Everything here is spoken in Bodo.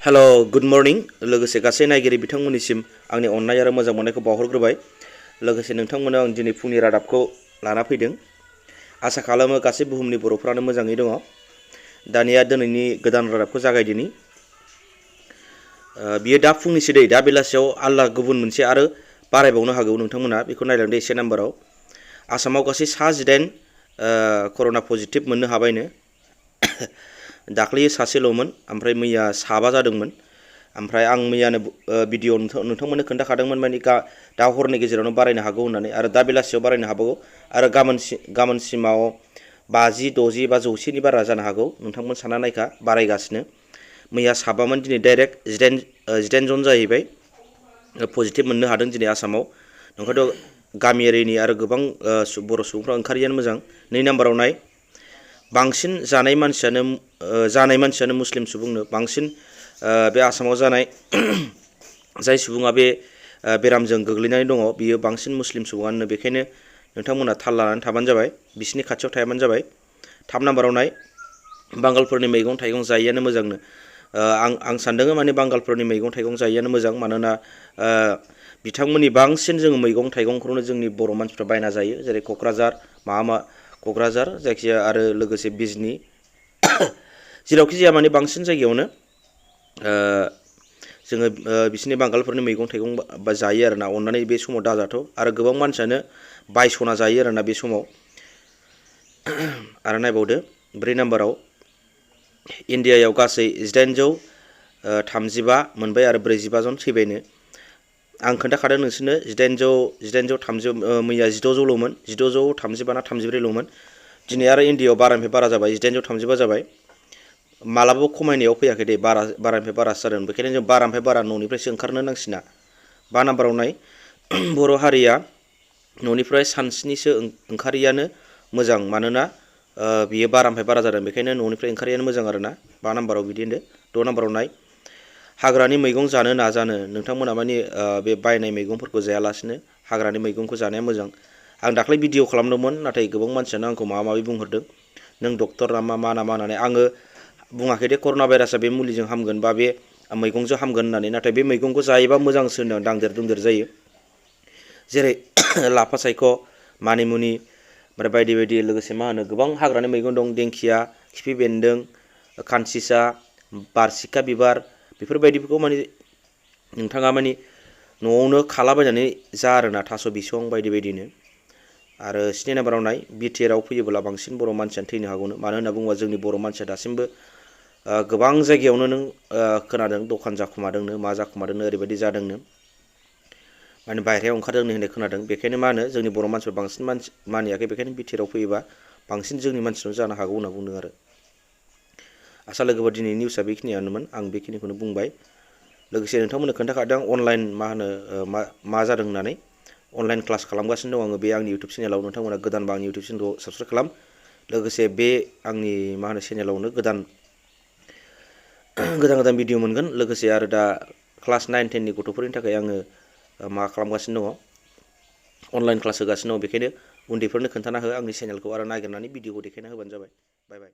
हेलो गुड मर्निं लोगोसे गासै नायगिरि बिथांमोननिसिम आंनि अननाय आरो मोजां मोननायखौ बावहरग्रोबाय। लोगोसे नोंथांमोननो आं दिनै फुंनि रादाबखौ लाना फैदों। आसा खालामो गासै बुहुमनि बर'फ्रानो मोजाङै दङ। दानिया दिनैनि गोदान रादाबखौ जागायदिनि। बियो दा फुंनिसो दै, दा बेलासियाव आलदा गुबुन मोनसे आरो बारायबावनो हागौ, नोंथांमोना बेखौ नायलांदो एसे नाम्बाराव। आसामाव गासै 19 कर'ना पजिटिभ मोननो हाबायनो। दाख्लै सासेल'मोन, ओमफ्राय मैया 7 जादोंमोन। ओमफ्राय आं मैयानो भिडिअ नोंथांमोननो खोन्थाखादोंमोन, माने दा हरनि गेजेरावनो बारायनो हागौ होननानै, आरो दा बेलासियाव बारायनो हागौ, आरो गाबोनसिमाव 50, 60 बा 100नि बारा जानो हागौ। नोंथांमोन सानना नायखा, बारायगासिनो। मैया 7मोन, दिनै डाइरेक्ट 18 जन जाहैबाय पजिटिभ मोननो हादों दिनै आसामाव। ओंखायनोथ' गामि एरियानि आरो गोबां बर' सुबुंफ्रा ओंखारियानो मोजां। 2 नाम्बाराव नाय, बांसिन जानाय मानसियानो मुस्लिम सुबुंनो बांसिन बे आसामाव जानाय जाय सुबुङा बे बेरामजों गोग्लैनानै दङ, बियो बांसिन मुस्लिम सुबुङानो। बेखायनो नोंथांमोना थाल लानानै थाबानो जाबाय, बिसिनि खाथियाव थायाबानो जाबाय। 3 नाम्बाराव नाय, बांगालफोरनि मैगं थाइगं जायैआनो मोजांनो। आं सानदों माने बांगालफोरनि मैगं थाइगं जायैआनो मोजां, मानोना बिथांमोननि बांसिन जोङो मैगं थाइगंखौनो जोंनि बर' मानसिफ्रा बायना जायो, जेरै क'क्राझार जायखिजाया, आरो लोगोसे बिजनि, जेरावखि जाया माने बांसिन जायगायावनो जोङो बिसोरनि बांगालफोरनि मैगं थाइगं जायो आरोना। अननानै बे समाव दाजाथ', आरो गोबां मानसियानो बायस'ना जायो आरोना बे समाव। आरो नायबावदो 4 नाम्बाराव, इण्डियायाव गासै 1835 मोनबाय आरो 45 जन थैबायनो। आं खोन्थाखादों नोंसोरनो 1830, मैया 1600ल'मोन, 1635 ना 33ल'मोन। दिनै आरो इण्डियायाव बारानिफ्राय बारा जाबाय, 1835 जाबाय। मालाबाबो खमायनायाव फैयाखै दे, बारानिफ्राय बारासो जादों। बेखायनो जों बारानिफ्राय बारा न'निफ्रायसो ओंखारनो नांसिना। 5 नाम्बाराव नाय, बर' हारिया न'निफ्राय सानस्निसो ओंखारियानो मोजां, मानोना बियो बारानिफ्राय बारा जादों। बेखायनो न'निफ्राय ओंखारियानो मोजां आरोना। 5 नाम्बाराव बिदि होनदो। 6 नाम्बाराव नाय, हाग्रानि मैगं जानो नाजानो। नोंथांमोना माने बे बायनाय मैगंफोरखौ जायालासिनो हाग्रानि मैगंखौ जानाया मोजां। आं दाख्लै भिडिअ खालामदोंमोन, नाथाय गोबां मानसियानो आंखौ माबा माबि बुंहरदों, नों डक्टर नामा मा नामा होननानै। आङो बुङाखै दे कर'ना भाइरासआ बे मुलिजों हामगोन बा बे मैगंजों हामगोन होननानै, नाथाय बे मैगंखौ जायोबा मोजांसो होनदों, दांदेर दुंदेर जायो। जेरै लाफा सायख', मानिमुनि, ओमफ्राय बायदि बायदि, लोगोसे मा होनो, गोबां हाग्रानि मैगं दं, दिंखिया, खिफि बेन्दों, खानसिसा, बारसिखा बिबार, बेफोरबायदिफोरखौ माने नोंथाङा माने न'आवनो खालाबायनानै जा आरोना, थास' बिसं बायदि बायदिनो। आरो 7 नाम्बाराव नाय, बिटिआरआव फैयोब्ला बांसिन बर' मानसियानो थैनो हागौनो। मानो होनना बुङोबा जोंनि बर' मानसिया दासिमबो गोबां जायगायावनो नों खोनादों दखान जाखुमादोंनो, मा जाखुमादोंनो, ओरैबायदि जादोंनो, माने बायह्रायाव ओंखारदोंनो होननाय खोनादों। बेखायनो मा होनो, जोंनि बर' मानसिफ्रा बांसिन मानियाखै, बेखायनो बिटिआरआव फैयोबा बांसिन जोंनि मानसिनाव जानो हागौ होनना बुंदों आरो। आसा लोगोफोर, दिनैनि निउसआ बेखिनियानोमोन, आं बेखिनिखौनो बुंबाय। लोगोसे नोंथांमोननो खोन्थाखादों अनलाइन मा होनो मा जादों होननानै। अनलाइन क्लास खालामगासिनो दं आङो बे आंनि इउटुब चेनेलाव। नोंथांमोना गोदानबा आंनि इउटुब चेनेलखौ साबस्क्राइब खालाम। लोगोसे बे आंनि मा होनो चेनेलावनो गोदान भिडिअ मोनगोन। लोगोसे आरो दा क्लास 9, 10नि गथ'फोरनि थाखाय आङो मा खालामगासिनो दङ, अनलाइन क्लास होगासिनो दङ। बेखायनो उन्दैफोरनो खोन्थाना हो आंनि चेनेलखौ, आरो नागिरनानै भिडिअखौ देखायना होबानो जाबाय। बाय बाय।